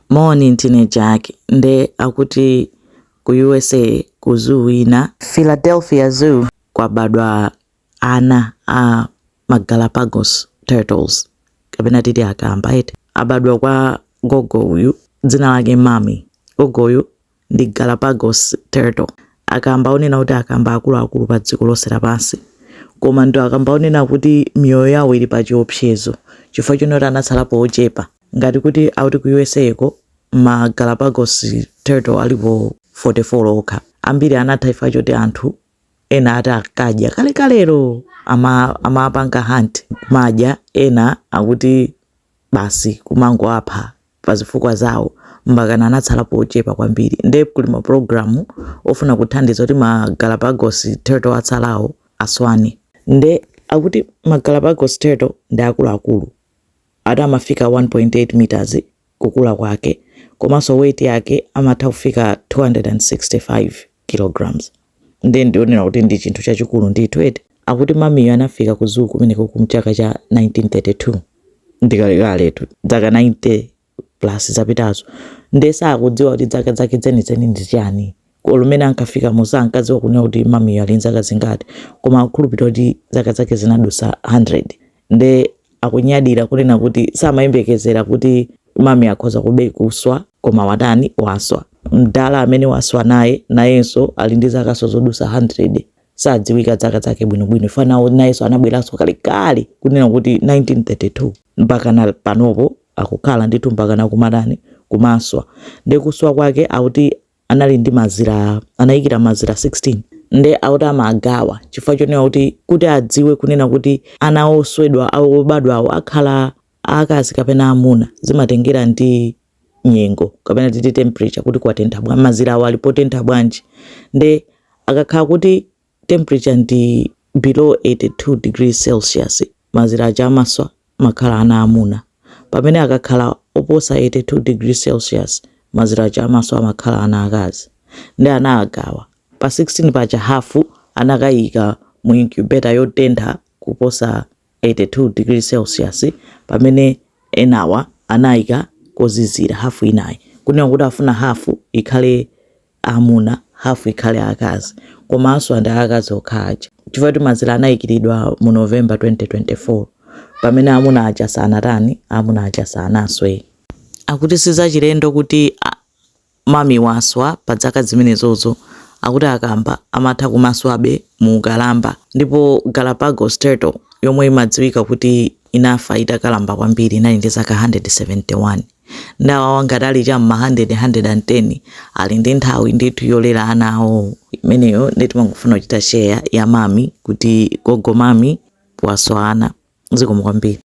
Moni, ndine Jack. Nde akuti ku USA ku zoo ina, Philadelphia Zoo, kwabadwa ana a ma Galapagos turtles, kapena titi akamba eti. Abadwa kwa gogo uyu dzina lake Mami. Gogo uyu ndi Galapagos turtle, akamba onena kuti akamba akuluakulu pa dziko lonse lapansi, koma ndi akamba onena kuti miyoyo yawo ili pa chiopsezo chifukwa chonena kuti anatsalapo ochepa. Ngati kuti akuti ku USA ko ma Galapagos turtle alipo 44 okha. Ambiri anatha chifukwa choti anthu ena ati akadya kalekalero, amapanga hunt, kumadya. Ena akuti basi kumangoapha pa zifukwa zawo, mpakana anatsalapo ochepa kwambiri. Nde kuli mapulogalamu ofuna kuthandiza kuti ma Galapagos turtle atsalawo aswane. Nde akuti ma Galapagos turtle ndi akuluakulu, ati amafika 1.8 meters kukula kwake, komanso weight yake amatha kufika 265 kilograms. Nde ndionera kuti ndi chinthu chachikulu ndithu eti. Akuti mamiyo anafika ku zoo kumeneko kumchaka cha 1932, ndikalekaletu, zaka 90 plus zapitazo. Nde sakudziwa kuti zaka zake zenizeni ndi chani. Lumene ankafika sankadziwa kunena kuti mamiyo ali nzaka zingati, koma akukhulupirira kuti zaka zake zinadusa 100. Nde akunyadira kunena kuti samayembekezera kuti mami akhoza kube kuswa, koma watani? Waswa. Mdala amene waswa naye, nayenso ali ndi zakaso zodusa 100. Sadziwika zaka zake bwinobwino. Ifanawo nayenso anabweranso kalekale, kunena kuti 1932 mpaka na panopo akukhala ndithu, mpaka na kumadani kumaswa. Ndi kuswa kwake akuti anali ndi mazira, anayikira mazira 16. Nde akuti amagawa chifukwa chonena kuti adziwe kunena kuti ana oswedwa obadwawo akhala aakazi kapena amuna. Zimatengera ndi nyengo, kapena titi temperature, kuti kwatentha bwanji, mazira awo ali potentha bwanji. Nde akakhala kuti temperature ndi below 82 degrees Celsius, mazira aja amaswa, makhala ana amuna, pamene akakhala oposa 82 degrees Celsius, mazira aja amaswa, amakhala ana akazi. Ndi ana agawa pa 16 paja, hafu anakayika mu incubator yotentha kuposa 82 degrees Celsius, pamene enawa anayika kozizira, hafu inayi, kunena kuti afuna hafu ikhale amuna, hafu ikhale akazi. Komanso ndi akazi okha aja, chifukwa kuti mazira anayikiridwa mu November 2024, pamene amuna aja sanatani, amuna aja sanaswe. Akuti sizachilendo kuti mami waswa pa zaka zimenezozo. Akuti akamba amatha kumaswabe mu ukalamba. Ndipo Galapagos turtle yomwe imadziwika kuti inafa itakalamba kwambiri inali ndi zaka 171. Ndawa ngati ali cham'ma 100 110, ali ndi nthawi ndithu yolera ana awo. Imeneyo nditi mangofuna kuchita share ya mami, kuti gogo mami waswa ana. Zikomo kwambiri.